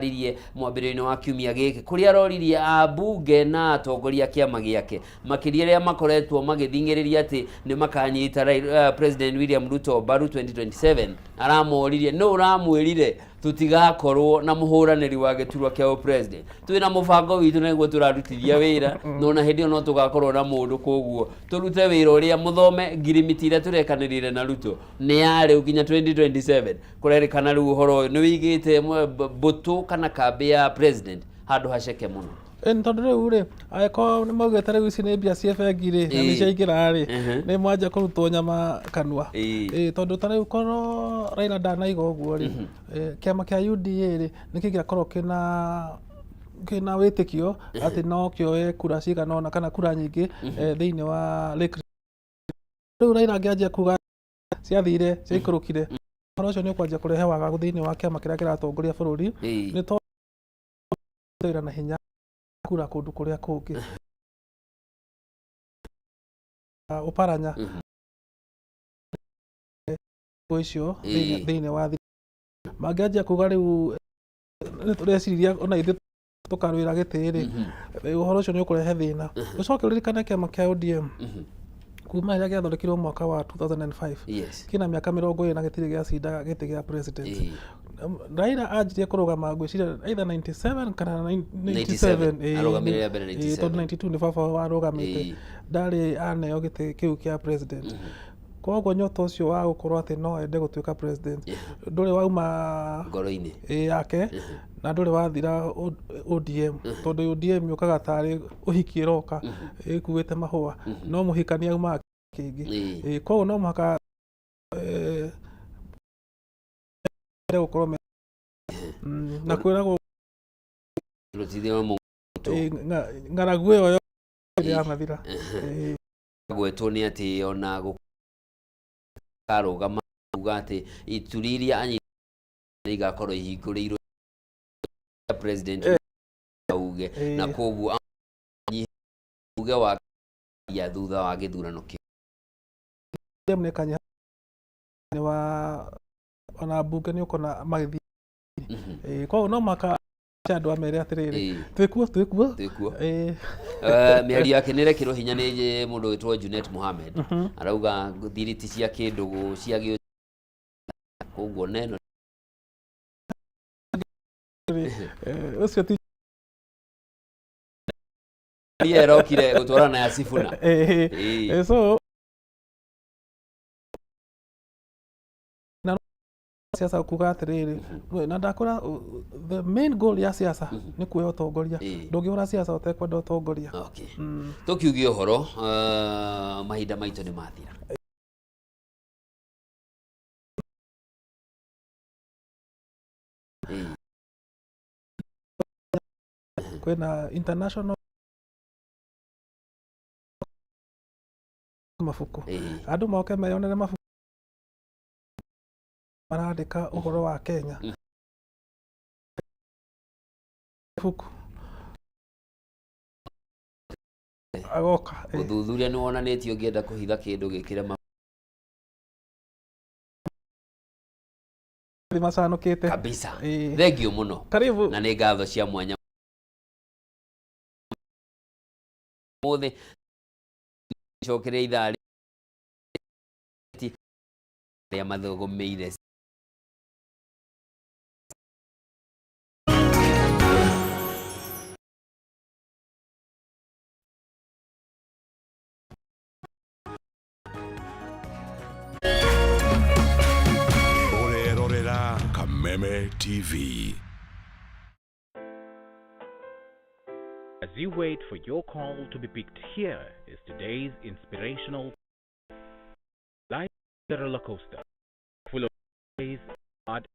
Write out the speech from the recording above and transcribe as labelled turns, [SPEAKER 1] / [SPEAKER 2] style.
[SPEAKER 1] Ririe mwambĩrĩrio-inĩ wa kiumia gĩkĩ kũrĩa aroririe ambunge na atongoria a kĩama gĩake makĩria arĩa makoretwo magĩthing'ĩrĩria atĩ nĩ makanyita President William Ruto mbaru 2027. Aramoririe nũ ũramwĩrire tũtigakorwo na mũhũranĩri wa gĩturwa kĩa president? Twĩna mũbango witũ na nĩguo tũrarutithia wĩra, no na hĩndĩ ĩyo no tũgakorwo na mũndũ, koguo tũrute wĩra ũrĩa mũthome ngirimiti iria tũrekanĩrire na Ruto nĩ ya rĩu nginya 2027. Kũrerĩkana rĩu ũhoro ũyũ nĩ wĩigĩte mbũtũ kana kambĩ ya president handũ haceke mũno.
[SPEAKER 2] Ĩ nĩ tondũ rĩu rĩ, angĩkorwo nĩ maugĩte rĩu ici nĩ mbia ciĩ bengi rĩ, na nĩ ciaingĩra rĩ, nĩ mwanjia kũrutwo nyama kanua. Ĩ tondũ ta rĩu korwo Raila ndanaiga ũguo rĩ, kĩama kĩa UDA rĩ, nĩ kĩngĩakorwo kĩna wĩtĩkio atĩ no kĩoe kura cigana ũna kana kura nyingĩ thĩinĩ wa Lake. Rĩu Raila angĩanjia kuga ciathire ciaikũrũkire, ũhoro ũcio nĩ ũkwanjia kũrehe wagagu thĩinĩ wa kĩama kĩrĩa kĩratongoria bũrũri, nĩ tondũ wĩra na hinya kura kũndũ kũrĩa kũngĩ. Ũparanya icio thĩinĩ wa mangĩanjia kuga rĩu nĩ tũreciria ona ithuĩ tũkarũĩra gĩtĩ rĩ, ũhoro ũcio nĩ ũkũrehe thĩna. Ũcoke ũririkane kĩama kĩa ODM kuma rĩrĩa gĩathondekirwo mwaka wa 2005 kĩna mĩaka 20 na gĩtirĩ gĩacinda gĩtĩ gĩa president. Raila anjirie kũrũgama ngwĩciria either 97 kana 97.
[SPEAKER 1] Arũgamire rĩa mbere 97.
[SPEAKER 2] Tondũ 92 nĩ baba warũgamĩte. Ndarĩ aneo gĩtĩ kĩu kĩa president, koguo nyota ũcio wa gũkorwo atĩ no ende gũtuĩka president ndũrĩ wauma
[SPEAKER 1] ngoro-inĩ
[SPEAKER 2] yake na ndũrĩ wathira ODM, tondũ ODM yũkaga tarĩ ũhiki ĩroka ĩkuĩte mahũa, no mũhikania aumaga kĩngĩ. Koguo no mũhaka gũkorwo na kwĩragwo
[SPEAKER 1] rũtithio mũtũ.
[SPEAKER 2] Ng'aragu ĩyo yothe yamathira.
[SPEAKER 1] Gwetwo nĩ atĩ ona gũkarũgama kuga atĩ ituri iria anyitĩte igakorwo ihingũrĩirwo president auge na koguo uge wa ya thutha wa gĩthurano kĩu.
[SPEAKER 2] ODM nĩ kanyiha nĩ wa ona mbunge nĩ ũkona magĩthiĩ. Koguo no mũhaka andũ amere atĩrĩrĩ, twĩkuo, twĩkuo.
[SPEAKER 1] Twĩkuo. Mĩario yake nĩ ĩrekĩrwo hinya nĩ mũndũ wĩtwo Junet Mohamed, arauga thiriti cia kĩndũgũ cia gĩ koguo neno.
[SPEAKER 2] Ũcio ti
[SPEAKER 1] iria ĩrokire gũtwarana ya Sifuna.
[SPEAKER 2] So na siasa kuga atĩrĩrĩ, na ndakwĩra the main goal ya siasa nĩ kuoya ũtongoria. Ndũngĩhũra siasa ũtekwenda ũtongoria.
[SPEAKER 1] Okay. Tũkiuge ũhoro, mahinda maitũ nĩ mathira.
[SPEAKER 2] Kwĩna international mabuku, andũ moke meyonere mabuku marandĩka ũhoro wa Kenya, ibuku agoka.
[SPEAKER 1] Ũthuthuria nĩ wonanĩtie ũngĩenda kũhitha kĩndũ gĩkĩre
[SPEAKER 2] macanũkĩte.
[SPEAKER 1] Kabisa. Thank you mũno.
[SPEAKER 2] Karibu.
[SPEAKER 1] Na nĩ ngatho cia mwanya mũthĩ cokeria ithaa rĩa mathũgũmĩire.
[SPEAKER 3] Ũrerorera Kameme TV.
[SPEAKER 4] As you wait for your call to be picked, here is today's inspirational. Life is a roller coaster, full of days, hard.